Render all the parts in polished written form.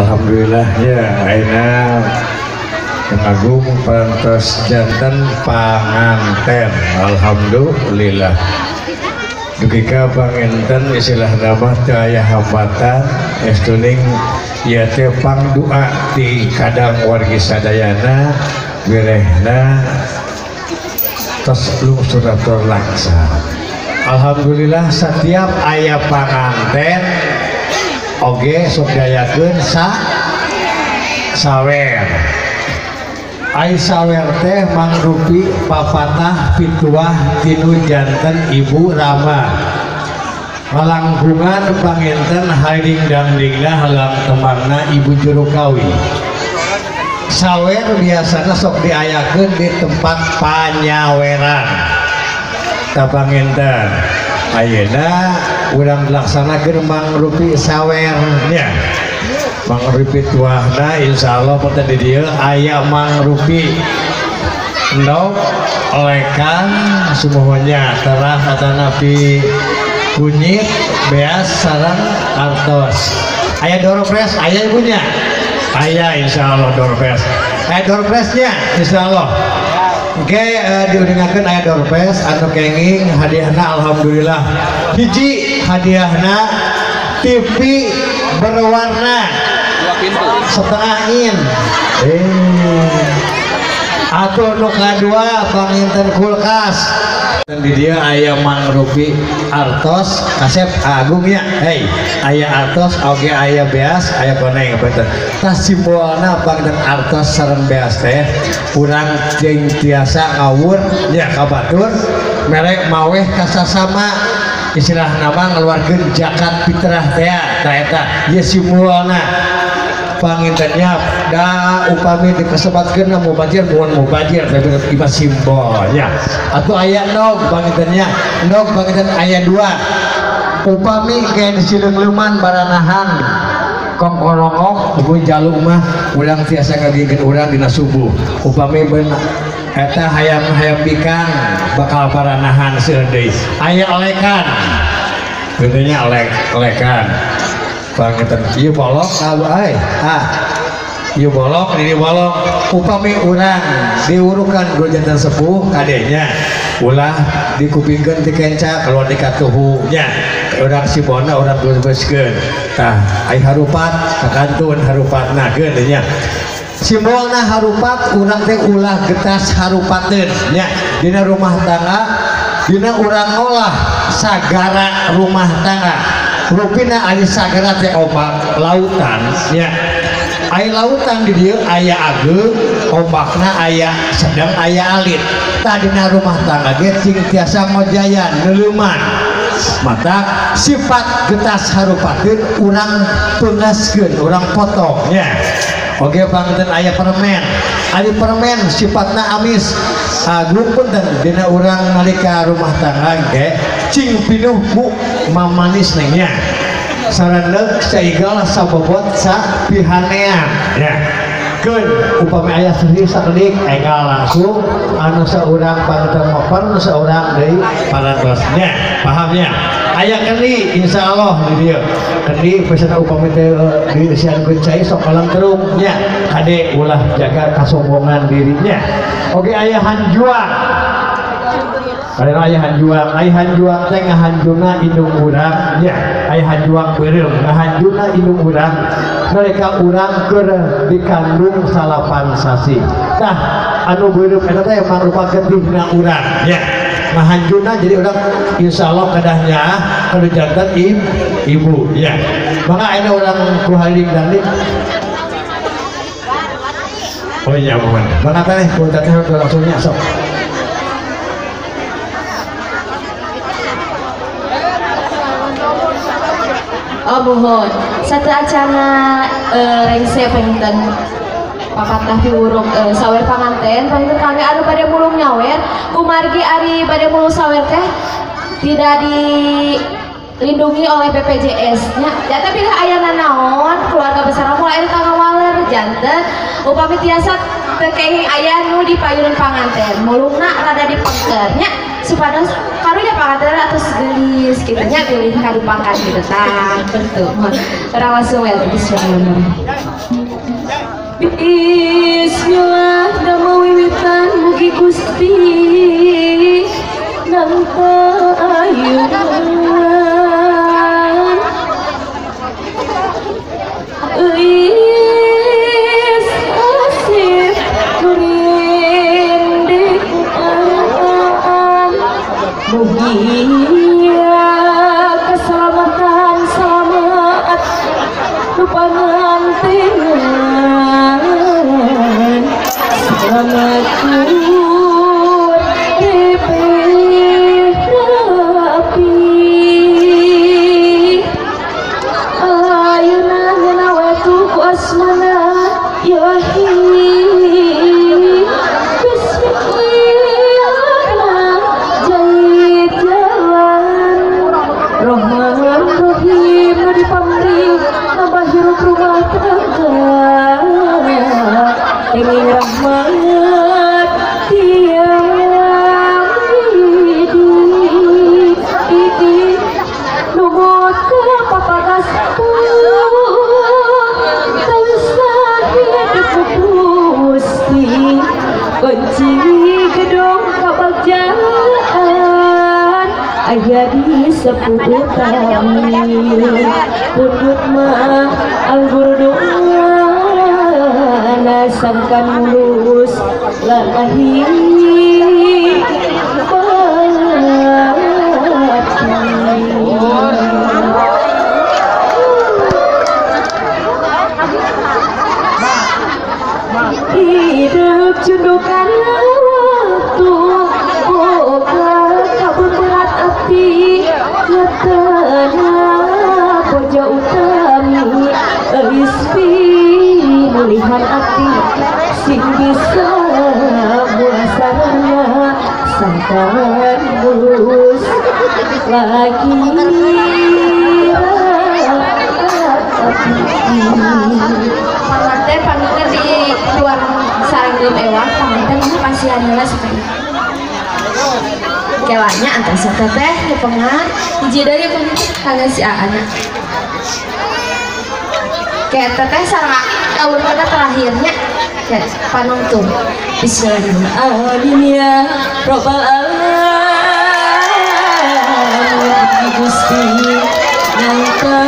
Alhamdulillah ya ayeuna Agung pantos janten panganten. Alhamdulillah. Dugi ka panginten istilah nama teu aya hambatan estuning ieu teh pangdoa ti kadang wargi sadayana wirehna tos lungsur terlaksa. Alhamdulillah setiap aya panganten oge sok diayakeun sawer. Ai sawer teh mangrupi papatah pituah tinu janten Ibu Rama. Ngalangkungan panginten haring dangdingna halang temangna Ibu Juru Kawi. Sawer biasana sok diayakeun di tempat panyaweran. Tah panginten ayeuna urang dilaksanakeun mangrupi sawernya. Mangrupi tuahna insyaallah punten di dieu aya mangrupi endog olekan semuanya terah atanapi kunyit beas sareng artos. Aya doropres aya ibunya aya insyaallah doropres aya doorpressnya insyaallah. Oke, diuningakeun aya doorpress anu kenging hadiahna alhamdulillah hiji hadiahna TV berwarna setengah in atau nu kadua panginten kulkas. Dan di dia aya mangrupi artos kasep agung ya, hei aya artos oge aya beas aya koneng panginten. Tah simbolna panginten artos sareng beas teh urang jeung tiasa ngawur nya ka batur mere maweh kasasama istilah nama ngeluarkeun zakat fitrah teh tah eta ieu simbolna pangintennya da upami dikesebatkeun mubajir mun mubajir tapi ieu simbolnya atau aya endog pangintennya endog panginten aya dua upami kayak disileung-leuman baranahan kongkorongok ibu jalu mah urang tiasa ngagigikeun urang dina subuh upami beun eta hayam-hayam bikang bakal paranahan seueur deui aya olekan geunya olekan panginten ieu bolong lalu ai ah ieu bolong ini bolong upami urang diurukan ku janten sepuh kadenya ulah dikupingkeun ti kenca keluar di katuhu nya urang sibona urang geus-geuskeun tah ai harupat kakantun harupatna geun nya simbolna harupat urang teh ulah getas harupateun nya dina rumah tangga dina urang ngolah sagara rumah tangga rupina ari sagara teh ombak lautan nya ai lautan di dieu aya ageung ombakna aya sedang aya alit tah dina rumah tangga ge cing tiasa ngojayan neuleuman mata sifat getas harupateun urang peungaskeun urang potong nya. Oke panginten aya permen ari permen sifatna amis agung punten dina urang nalika rumah tangga ge cing pinuh ku mamanis neng nya sarandeuk saigal sabobot sa pihanean ya keun upami aya sedih sakedik enggal langsung anu saurang panginten moper nu saurang deui parantosnya pahamnya aya kendi insyaallah di dieu kendi pesan upami teh dieusian ku cai sok kalang terung nya kade ulah jaga kasombongan dirinya. Oke aya hanjuang kada aya hanjuang aya hanjuang teh ngahanjuna indung urang nya aya hanjuang beureum ngahanjuna indung urang mereka urang keur dikandung salapan sasi tah anu beureum eta teh mangrupa getihna urang nya ngahanjuna jadi urang insyaallah kadahnya kudu janten ibu ya maka ayeuna urang ku haling dangding. Oh iya mohon maka teh ku teteh langsungnya sok. Oh mohon satu acana rengse panginten papatah piwuruk sawer panganten panginten kami anu bade mulung nyawer kumargi ari bade mulung sawer teh tidak dilindungi oleh BPJS nya jata bilih aya nanaon keluarga besar moal aya kangawaler janten upami tiasa teu kenging aya nu di payunan panganten mulungna rada dipengker nya supados karunya panganten atos geulis kitu nya bilih kadupangkan kitu tah betul. Urang langsung we bismillahirrahmanirrahim. Bismillah nama wiwitan mugi Gusti nampa ayunan Eis asif nurindikan mugia keselamatan selamat lupa ngantingan selamat asmana ilahi bismillah jahit jalan Rahman Rahim nu dipamri nambah hirup rumah tangga ingin rahmat tiang idi lumut ke papagas kunci gedung kabagjaan aya di sepuh kami pundut mah anggur doa sangkan mulus lalahi hidup cundukan waktu boga kabur berat hati ngetena boja utami eis pinulihan hati sing bisa mulasarana sangkan mulus lagi Panganten panganten di luar sarang ewah panganten ini pasihan heula supaya kelanya antos teteh nepengan hiji deui panganten kangen si Aana kayak teteh sareng tahun pada terakhirnya kayak panungtung bismillahirrahmanirrahim amin ya rabbal alamin Gusti nangka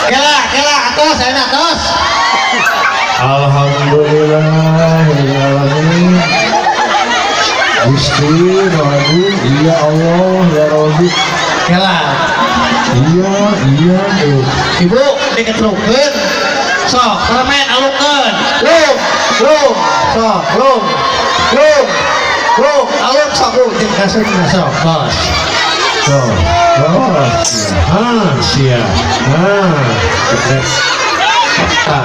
Kela, kela, atos, saya atos. Alhamdulillah, alamin. Gusti, Rabu, iya Allah, ya Rabbi. Kela. Iya, iya, Ibu, diketrukeun. Sok, permen alukeun. Lung, lung, sok, lung, lung, lung, aluk sok, lung, jeung kasih sok, bos. Sok, bos. Ah, sia. Ah,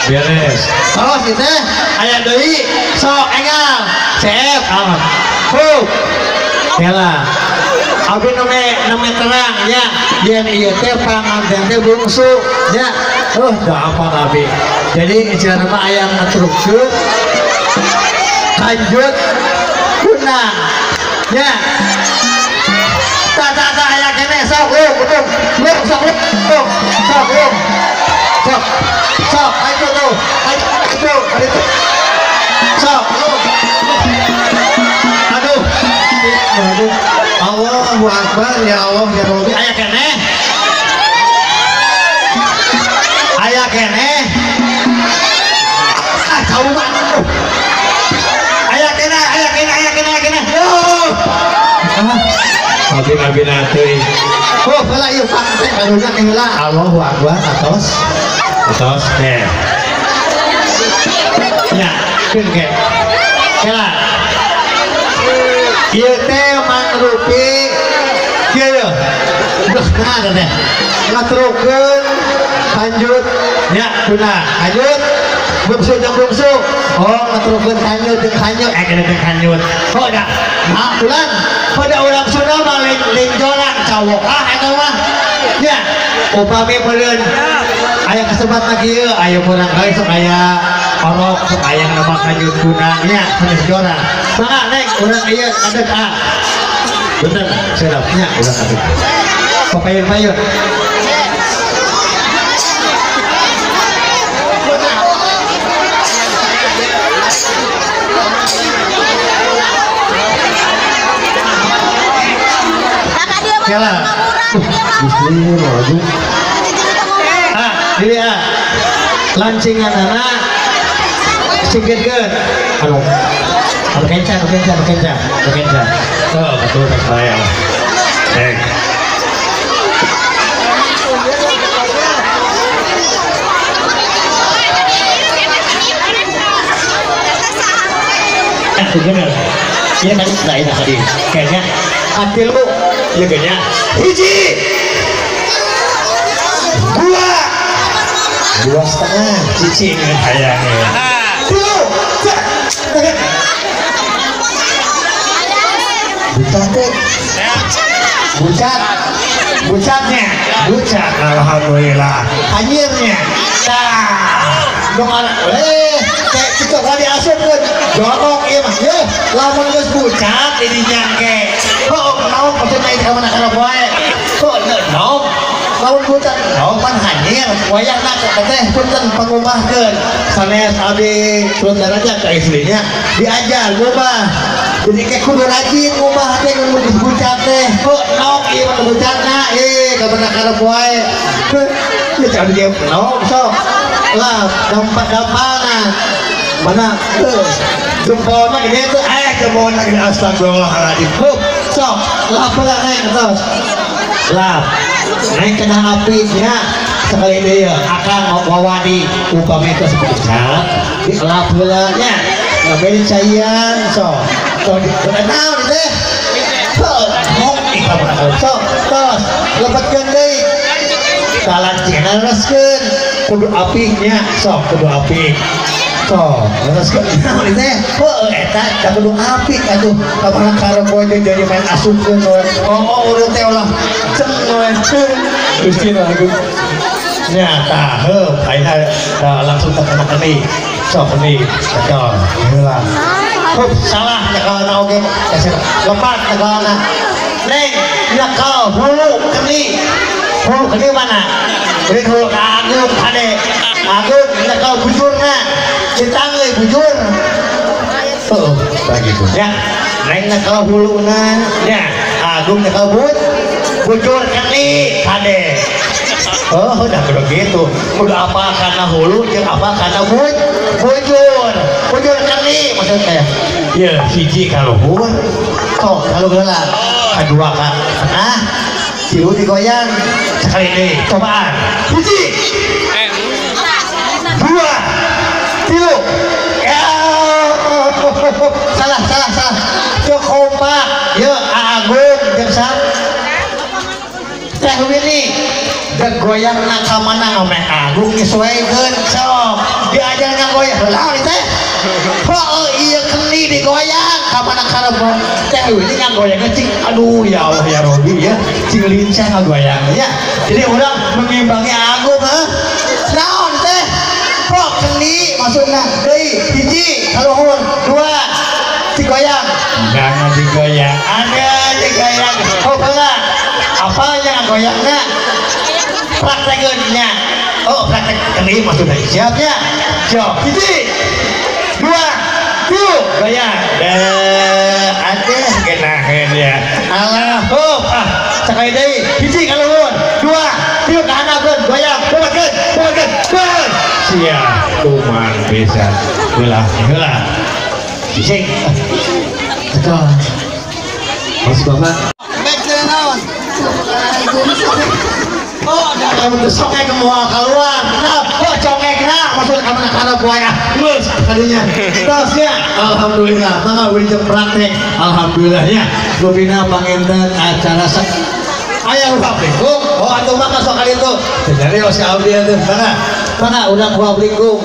beres. Terus itu aya deui, sok engal. CF, alam. Huh. Kela. Abi nome terang ya, yen ieu teh panganten teh bungsu ya. Da apa abi. Jadi istilahna mah aya ngatrukkeun kanjut kunang ya. Tak tak tak aya keneh sok lung lung lung sok lung sok lung sok sok Akbar ya Allah ya Rabbi. Aya keneh. Aya keneh. Ah jauh banget. Aya keneh, aya keneh, aya keneh, aya keneh. Yo. Ah, abi-abi teuing. Oh, heula ieu pangteh karunya teh heula. Allahu Akbar atos. Atos teh. Nya, keun ke. Kela. Ieu teh mangrupi kieu yeuh. Geus kumaha teh? Ngatrukeun kanjut nya tuna. Kanjut bungsu jeung bungsu. Oh, ngatrukeun kanjut jeung kanjut. Eh, kana teh kanjut. Oh, da. Nah, ulang. Pada urang Sunda mah lain jorang cawok ah eta mah. Nya, upami meureun aya kasebatna kieu, aya murang kali sok aya orok sok aya nama kanjut kuna nya sanes jorang. Mangga neng urang ieu ngadeg ah. Bener, sedap nya urang ngadeg. Papayun-payun. Kela. Ah, diri ah. Lancingan anak singkirkeun. Anu. Anu kenca, anu kenca, anu kenca, anu kenca. Tuh, betul tak saya. Eh. Bener. Iya tadi sudah enak tadi. Kayaknya hati lu, ya kayaknya hiji, dua, 2,5, cicing kayaknya. Tilu, bucat, bucat, bucatnya, bucat. Alhamdulillah. Anyirnya, dah, dong anak, kayak kita tadi asupkeun jorok ieu mah yeuh lamun geus bucat di dinya ke heuh naon maksudna ieu ka mana kana wae heuh naon lamun bucat naon pan hanyir wayahna teh punten pangumahkeun sanes abdi turun daraja ka istrinya diajar ngubah jadi ke kudu rajin ngubah teh mun geus bucat teh heuh naon ieu mah bucatna ka mana kana wae heuh ieu abdi ge naon sok lah dampak-dampakna mana jempolna gede tuh jempolna gede astagfirullahaladzim hup sok lap lah naik terus lap naik kena api nya sekali dia akang wawadi upami itu sepucat dilap heula nya ngambil caian sok sok naon teh sok tos lebetkeun deui kalancingan lereskeun kudu apinya sok kudu api sok lereskeun naon teh heuh eta da kudu api atuh kamana karep we jadi main asupkeun we oh urang teh ulah ceng we Gusti lagu nya tah heuh ayeuna langsung terkena keni sok keni cekal heula hup salah nyekalna oge lepat nyekalna neng nyekal hulu keni hulu keni mana? Beri hulu ka Agung kade Agung nyekal bujurna ditangeuy bujur heuh begitu ya neng nyekal huluna nya Agung nyekal bujur keni kade oh udah kudu gitu kudu apa karena hulu jeung apa karena bujur bujur keni maksudnya ya hiji ka luhur sok ka luhur heula kadua ka tengah tilu digoyang sekali deui cobaan hiji dua tilu salah salah salah teu kompak yeuh Agung jeung sa Teh Wini dek goyangna ka mana ngameh Agung nyesuaikeun sok diajar ngagoyang heula teh heuh ieu keni digoyang ka mana karep Teh Wini ngagoyangna cing aduh ya Allah ya Rabbi ya cing lincah ngagoyangna ya jadi urang mengimbangi Agung heuh naon teh kok keni maksudna deui hiji kaluhur dua digoyang jangan digoyang ada digoyang oh heula apanya ngagoyangna praktekeunnya oh praktek keni maksudna siap ya siap hiji dua tilu goyang ada genaheun ya Allah hop ah Sakali deui hiji ka luhur, dua, tilu ka handapeun, goyang, kuatkeun, kuatkeun, kuat. Sia kuman pisan. Heula, heula. Bising. Betul. Mas Bapak. Baik naon? Oh, ada kamu tuh sokek mau keluar. Nah, oh congekna masuk ka mana kana buaya. Geus kadinya. Terus ya, alhamdulillah. Mangga wilujeng praktek. Alhamdulillah ya. Gubina panginten acara aya ruhap lingkung. Oh, atuh mangga sok kali itu. Jadi si abdi atuh mangga. Mangga urang ruhap lingkung.